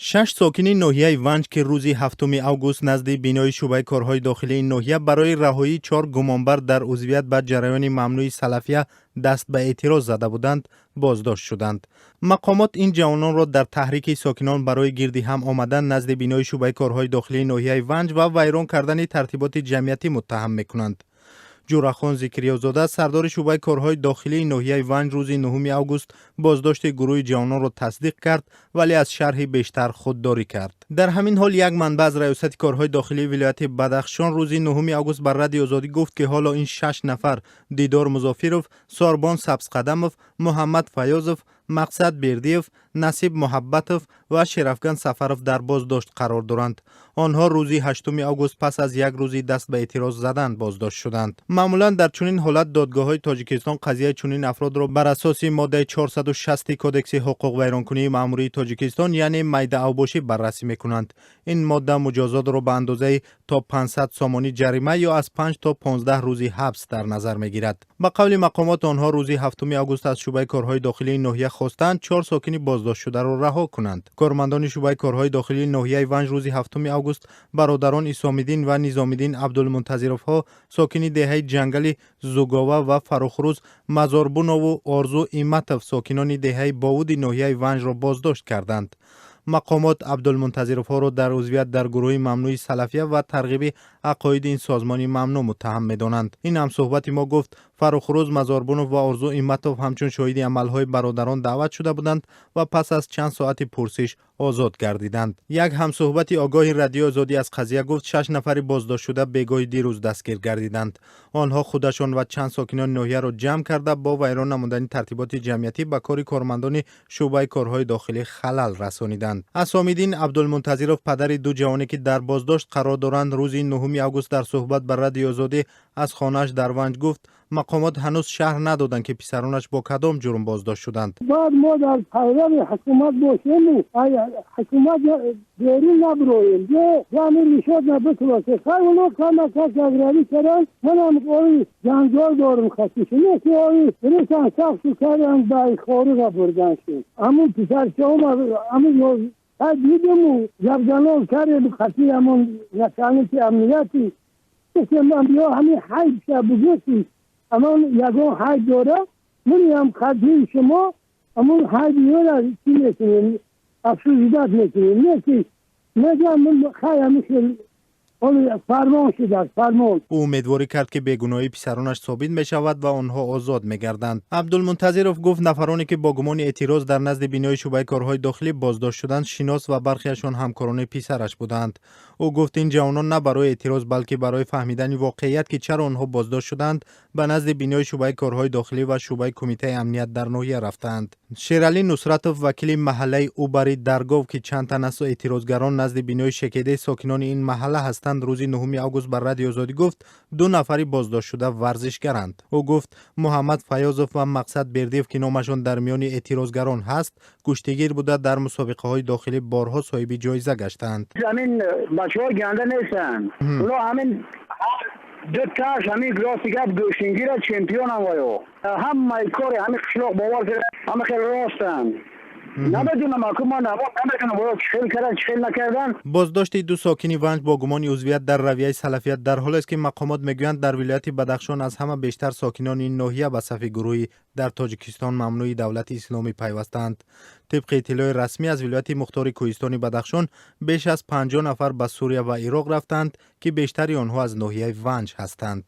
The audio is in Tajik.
Шаш сокини ноҳияи Ванҷ, ки рӯзи 7 август назди бинои шӯъбаи корҳои дохилии ноҳия барои раҳоии чор гумонбар дар узвият ба ҷараёни мамнӯи Салафия даст ба эътироз зада буданд, боздошт шуданд. Мақомот ин ҷавононро дар таҳрики сокинон барои гирди ҳам омадан назди бинои шӯъбаи корҳои дохилии ноҳияи Ванҷ ва вайрон кардани тартиботи ҷамъиятӣ муттаҳам мекунанд. Ҷӯрахон Зикриёзода, сардори шӯъбаи корҳои дохилии ноҳияи Ванҷ, рӯзи 9 август боздошти гурӯҳи ҷавононро тасдиқ кард, вале аз шарҳи бештар худдорӣ кард. Дар ҳамин ҳол, як манбаъ аз Раёсати корҳои дохилии вилояти Бадахшон рӯзи 9 август ба Радиои Озодӣ гуфт, ки ҳоло ин шаш нафар: Дидор Музофиров, Сорбон Сабзқадамов, Муҳаммад Фаёзов, Мақсад Бердиев, Насиб Муҳаббатов ва Шерафган Сафаров дар боздошт қарор доранд. Онҳо рӯзи 8 август пас аз як рӯзи даст ба эътироз задан боздошт шуданд. Маъмулан дар чунин ҳолат додгоҳҳои Тоҷикистон қазияи чунин афродро бар асоси моддаи 460 Кодекси ҳуқуқвайронкунии маъмурии Тоҷикистон, яъне майдаавбошӣ, баррасӣ мекунанд. Ин модда муҷозотро ба андозаи то 500 сомонӣ ҷарима ё аз 5 то 15 рӯзи ҳабс дар назар мегирад. Ба қавли мақомот, онҳо рӯзи 7 август аз шӯъбаи корҳои дохилии ноҳия хостанд чор сокини боздоштшударо раҳо кунанд. Кормандони шӯъбаи корҳои дохилии ноҳияи Ванҷ рӯзи 7 август бародарон Исомиддин ва Низомиддин Абдулмунтазировҳо, сокини деҳаи Ҷангали Зугова, ва Фаррухрӯз Мазорбунову Орзу Иматов, сокинони деҳаи Бовуди ноҳияи Ванҷро боздошт карданд. Мақомот Абдулмунтазировҳоро дар узвият дар гурӯҳи мамнӯи Салафия ва тарғиби ақоиди ин созмони мамнӯъ муттаҳам медонанд. Ин ҳамсӯҳбати мо гуфт, Фаррухрӯз Мазорбунов ва Орзу Иматов ҳамчун шоҳиди амалҳои бародарон даъват шуда буданд ва пас аз чанд соати пурсиш озод гардиданд. Як ҳамсӯҳбати огоҳи Радиои Озодӣ аз қазия гуфт, шаш нафари боздоштшуда бегоҳи дирӯз дастгир гардиданд. Онҳо худашон ва чанд сокинони ноҳияро ҷамъ карда, бо вайрон намудани тартиботи ҷамъиятӣ ба кори кормандони шӯъбаи корҳои дохилӣ халал расониданд. Асомиддин Абдулмунтазиров, падари ду ҷавоне, ки дар боздошт қарор доранд, рӯзи 9 август дар суҳбат ба Радиои Озодӣ аз хонааш дар Ванҷ гуфт, мақомот ҳанӯз шарҳ надоданд, ки писаронаш бо кадом ҷурм боздошт шуданд. Бояд мо дар пайрави ҳукумат бошему ҳукумат берун набироем, ҷами ришот набитросе. Хай, оно кама-как ягравӣ карданд. Манам ои ҷанҷол дорум хасишу не, ки ои ресан сахту карданд, ба хориға бурдан шуд. Ҳамун писарчаом ҳамун хай дидему гапзанон кардем хати ҳамон начальники амнияти. Гуфтем, ё ҳамин ҳайбша бугӯ, амон ягон ҳайб дора, муниам хатии шумо ҳамун ҳайби ёра чӣ мекунем, обсуждать мекунем. Не ки мегам, хай, ҳамин хел фармон шудааст, фармон. Ӯ умедворӣ кард, ки бегуноҳии писаронаш собит мешавад ва онҳо озод мегарданд. Абдулмунтазиров гуфт, нафароне, ки бо гумони эътироз дар назди бинои шӯъбаи корҳои дохилӣ боздошт шуданд, шинос ва бархеашон ҳамкорони писараш буданд. Ӯ гуфт, ин ҷавонон на барои эътироз, балки барои фаҳмидани воқеият, ки чаро онҳо боздошт шуданд, ба назди бинои шӯъбаи корҳои дохилӣ ва шӯъбаи кумитаи амният дар ноҳия рафтаанд. Шералӣ Нусратов, вакили маҳаллаи Убари Даргов, ки чанд тан аз эътирозгарон назди бинои шекедаи сокинони ин маҳалла ҳастанд, рӯзи 9 август ба Радиои Озодӣ гуфт, ду нафари боздоштшуда варзишгаранд. Ӯ гуфт, Муҳаммад Фаёзов ва Мақсад Бердиев, ки номашон дар миёни эътирозгарон ҳаст, гӯштигир буда, дар мусобиқаҳои дохилӣ борҳо соҳиби ҷоиза гаштаанд. Ҳамин бачаҳо ганда нестанд. Уно ҳамин ду тааш ҳамин рости гап гӯштингира чемпионам ваё ҳамаи кори ҳамин қишлоқ, бовар, ҳама хеле ростанд. Намедонам, аку ман намедонам, оё чӣ хел кардан, чӣ хел накардан. Боздошти ду сокини Ванҷ бо гумони узвият дар равияи салафият дар ҳолест, ки мақомот мегӯянд, дар вилояти Бадахшон аз ҳама бештар сокинони ин ноҳия ба сафи гурӯҳи дар Тоҷикистон мамнӯи Давлати Исломӣ пайвастаанд. Тибқи иттилои расмӣ аз вилояти мухтори кӯҳистони Бадахшон беш аз 50 нафар ба Сурия ва Ироқ рафтаанд, ки бештари онҳо аз ноҳияи Ванҷ ҳастанд.